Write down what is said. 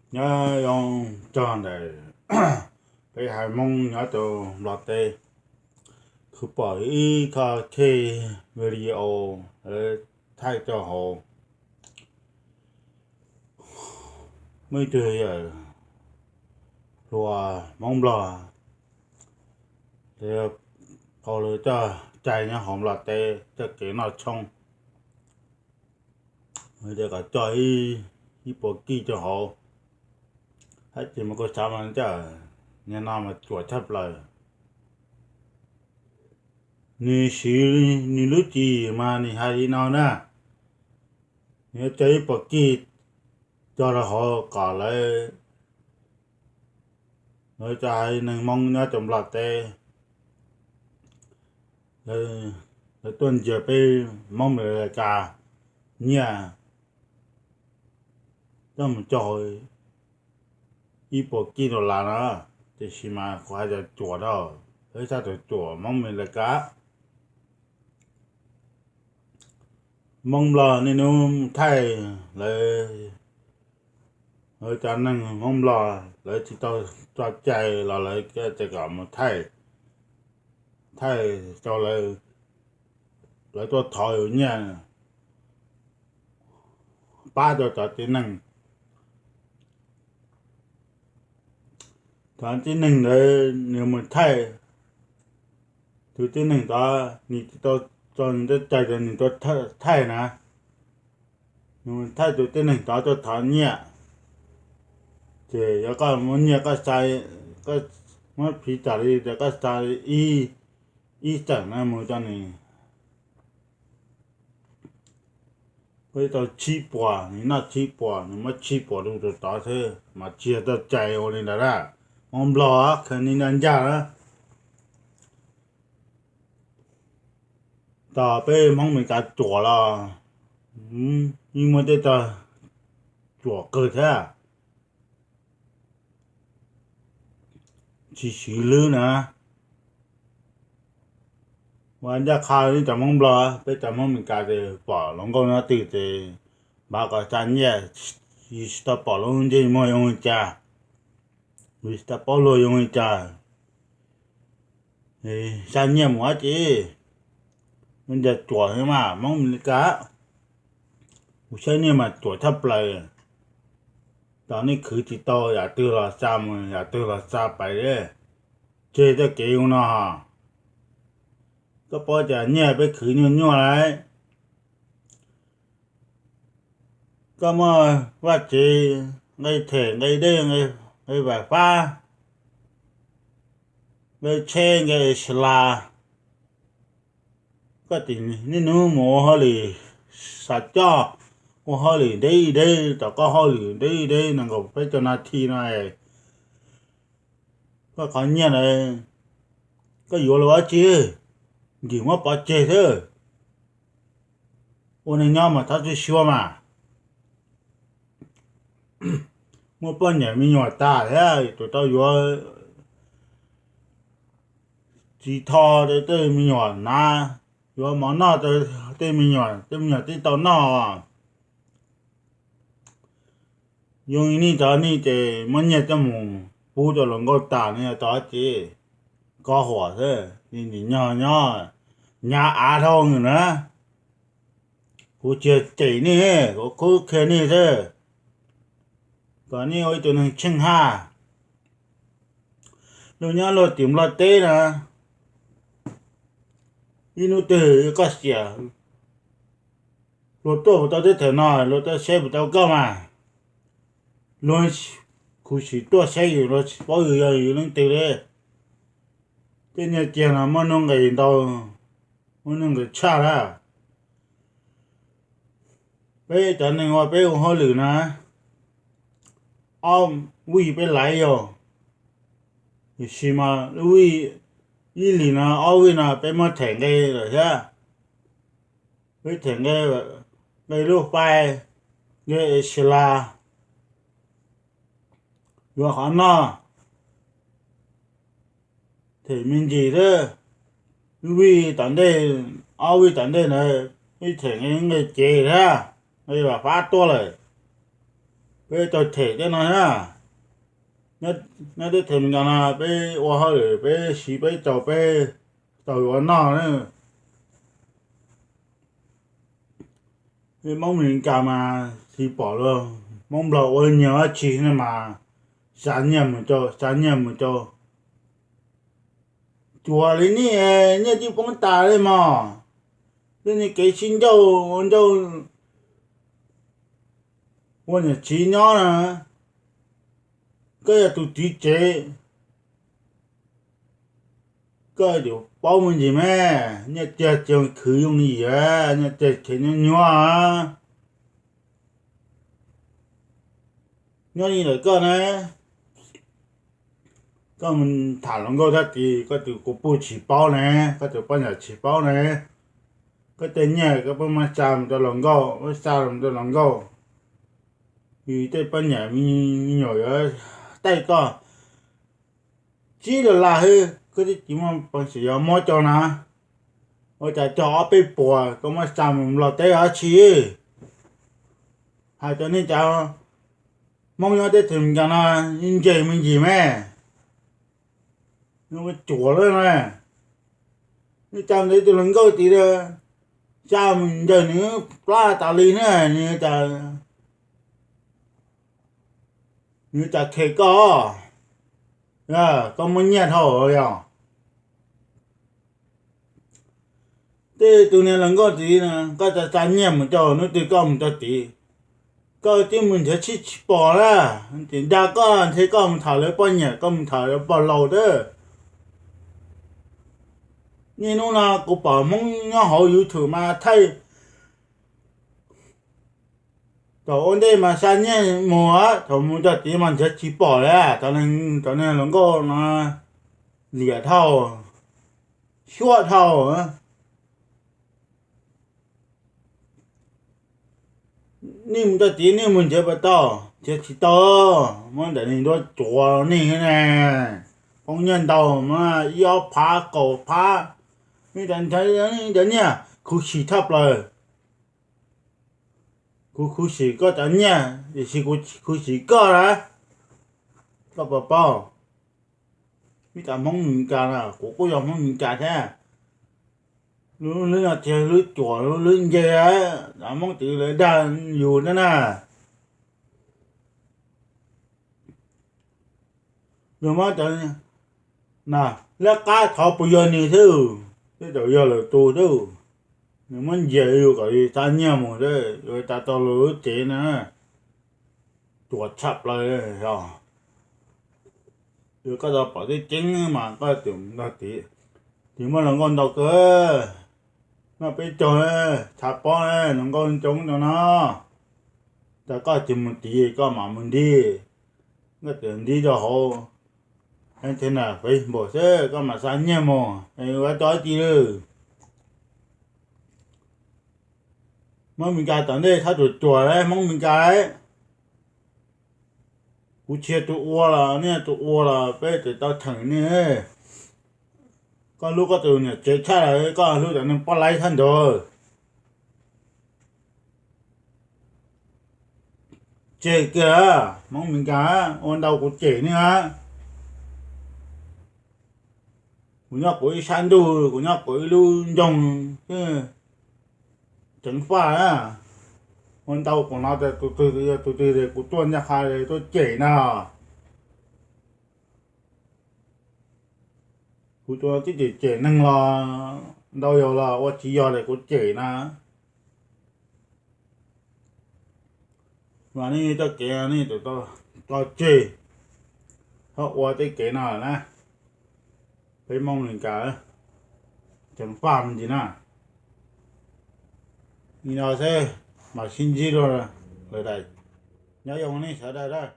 Nyob zoo txog ntawm peb haiv Hmoob nyob rau Nplog teb, kuv pom ib qho khej video lawv thaij rau hauv, muaj ib tug yawm hluas Hmoob Nplog, lawv qau lawv coj cai nyob hauv Nplog teb coj kev noj tshoob, lawv tias kom coj ib puas kij rau hauv, hais tias mas kuv xav mas coj, niag no mas cuam tshaj plaws. Nws siv nws lub tswv yim mas nws hais li no na, nws yuav coj ib puas kij coj rau hauv kom lawv, lawv cov haiv neeg Hmoob nyob rau Nplog teb, lawv tuaj ntsia peb Hmoob Amelikas nyiaj, coj mus cog ib puas kij dollar na, tiam sis mas kuv hais tias cuam rau, lawv txhaj tau cuam Hmoob Amelikas. Hmoob Nplog niaj hnub thaij lawv, lawv cov neeg Hmoob Nplog lawv tsis tau tso cai los lawv tias kom mus thaij, thaij rau lawv, lawv tuaj thov yus nyiaj pab rau cov tib neeg. Cov tib neeg ntawd nws mus thaij, tus tib neeg tod nws tsis tau tso nws cov cai ces nws tuaj thaij na, nws mus thaij tus tib neeg tod tuaj thov nyiaj, ces yog koj muaj nyiaj koj xa, koj muab phiv tas li ces koj xa ib, ib xeem na mus rau nws, koj tau tsib puas, nws noj tsib puas, nws muab tsib puas rau tus tod xwb mas tsis yog txoj cai ua li ntawd na. Hmoob Nplog kheev li ncaj ncaj na, tos peb Hmoob Amelikas cuam los yeej muaj tej tog cuam kawg thiab, tsis siv lwb na. Ua ncaj qha li cov Hmoob Nplog, peb cov Hmoob Amelikas ces pom hluas nkauj nyob twg ces npaj kom xa nyiaj, tsis tau pom lub ntsej muag zoo li cas, tsis tau paub luag zoo li cas, xa nyiaj mus dab tsi, nyiaj cuam xwb mas Hmoob Amelikas. Kuv saib nej mas cuam tshaj plaws, cov nej khwv tsis tau yam twg los xa mus, yam twg los xa pais, tseg txoj kev zoo no hos. Koj paub tias nyiaj peb khwv nyuaj nyuaj lawm, koj muaj vaj tsev, nqe them nqe dej, nqe vam fab, nqe tsheb nqe sla, koj tsis niaj hnub mus ua hauj lwm, xa coj ua hauj lwm deb deb, tom koj hauj lwm deb deb nees nkaum peb caug nas this no, koj qhov nyiaj ntawd koj yuav los ua dab tsi? Nkim muab pov tseg xwb. Ua neeg nyob mas txhob txwj suab mas. Muaj poj niam me nyuam tas thiab, tus tau yuav txiv tho rau tej me nyuam hnav, yuav mov noj rau tej me nyuam, tej me nyuam twb tau noj. Yoo li nej cov nej ces muab nyiaj coj mus pub rau hluas nkauj tas ne, yog tau dab tsi? Kov huam xwb, nim nyob nyob nyav av dhau na. Kuv tsis cem nej, kuv qhuab qhia nej xwb, kom nej ua ib tug neeg tsheej haj. Luag nyob luag tim Nplog teb na, ib hnub twg koj xiam, luag tuaj puas tau teb chaws no, luag tuaj saib puas tau koj mas. Luag khuv xim tuaj saib yus, luag tsis paub yus yog yus leej twg li. Tej nyiaj txiag no muaj nuj nqis ntau, muaj nuj nqis tshaj lawm. Peb cov neeg uas peb ua hauj lwm na, ob vij peb laiv yog, tiam sis mas lub vij ib hlis no ob vij no peb muab them nqe lawm thiab. Peb them nqe, nqe lub fais, nqe es sis las, yuav qhov noj, them me ntsis xwb. Lub vij tom ntej, ob vij tom ntej ntawd peb them nqe cev thiab, nqe vam fab tuaj lawm. Peb tau them tej no na, nyob teb chaws Amelikas no peb ua hauj lwm peb siv peb tau peb tau ua noj na. Peb Hmoob Amelikas mas tsis pom los Hmoob Nplog ua nyias dab tsi no mas xa nyiaj mus rau, xa nyiaj mus rau. Cuag li nej, nyiaj twb poob tas li mog. Tej niag kev sib ncauj ua ncauj ua niam txiv nyob na, koj yog tus txiv tsev, koj yuav paub me ntsis me, nyiaj txiag tsis khwv yooj yim, nyiaj txiag khev nyuaj nyuaj. Nyob li ntawm koj ne, koj mus tham hluas nkauj thaj tid, koj tus kuv puj tsis paub ne, koj tus poj niam tsis paub ne, koj tej nyiaj koj puas muab xa mus rau hluas nkauj, muab xa mus rau hluas nkauj, vim tej poj niam me nyuam yuav taij koj tsib dollar xwb, koj twb tsis muaj peev xwm yuav muab rau na. Ua cas cog ob peb puas koj muab xa mus Nplog teb dab tsi? Hais rau nej cov Hmoob nyob teb chaws Amelikas no, ntse me ntsis me, cuam lawm na. Nej xa ntawd tus hluas nkauj tid, xa mus ncaws nws plab tas li na, nws cas, nws cas khe koj, koj muaj nyiaj dhau yog. Tej tus niag hluas nkauj tid, koj tsa tsa nyiaj mus rau hnub twg koj mus rau tid, koj twb mus nrhiav tsis tsis pom na, ces dag koj nrhiav koj mus tham lawv poj niam, koj mus tham lawv pog laus thiab. Niaj hnub no kuv pom Hmoob nyob hauv YouTube mas thaij, thaum ua ntej mas xa nyiaj mus, thaum mus rau tid mas nrhiav tsis pom li. Cov niag hluas nkauj no liam dhau, xyuab dhau. Nej mus rau tid nej mus nrhiav puas tau? Nrhiav tsis tau, muab ntawm niag nruab tsuav nej ne. Poob nyiaj ntau mas ib ob phav kaum phav, nej cov nyiaj khuv xim tshaj plaws. Kuv khuv xim koj cov nyiaj tiam sis kuv tsis khuv xim koj na. Koj puas paub? Ib cov Hmoob Meskas na, kuv kuj yog Hmoob Meskas thiab. Lub no tiag, lub cuam lub nce, cov Hmoob twg lawv dag yus thiab na. Yus muab cov na, liab qab thov puas yog nws xwb, tej zaum yog lwm tus xwb. Nws muab ntsias yus kom yus xa nyiaj mus xwb, yus xa tau lub cev na, tuag tshaj plaws os. Yog koj tau pom tseeb tseeb mas koj tus ntag tid, tsis muaj hluas nkauj ntau kawg, noj peb caug, tshav pob hluas nkauj coob rau no. Cas koj tsis mus tid koj mam mus nti, koj tseem nti rau hauv, es thiaj na Facebook xwb koj mam xa nyiaj mus es ua tau dab tsi lawm. Hmoob Meskas tom ntej txhob ruam ruam, Hmoob Meskas, kuv tsis yog tus ua los nej tus ua los peb tseem tau theem nej. Koj hlub koj tus niam tsev tshaj, koj hlub cov neeg poj laib tshaj ntawd. Tseg kiag, Hmoob Meskas ua ntau kuv cem nej. Kuv nyob kuv ib sab ntuj, kuv nyob kuv ib lub nroog, tseev faj. Ua ntau kuv no, tus twg yog tus twg es kuv tuaj ncaj qha tuaj cem na. Kuv tus twb cem cem neeg los ntau yog los ua tsis yog li kuv cem na. Mas nej txoj kev nej tau tseg, txhob ua tej kev no na. Peb Hmoob Meskas tseev faj me ntsis na. Li no xwb, mam sib ntsib dua lawm daim. Nyob zoo nej sawv daws.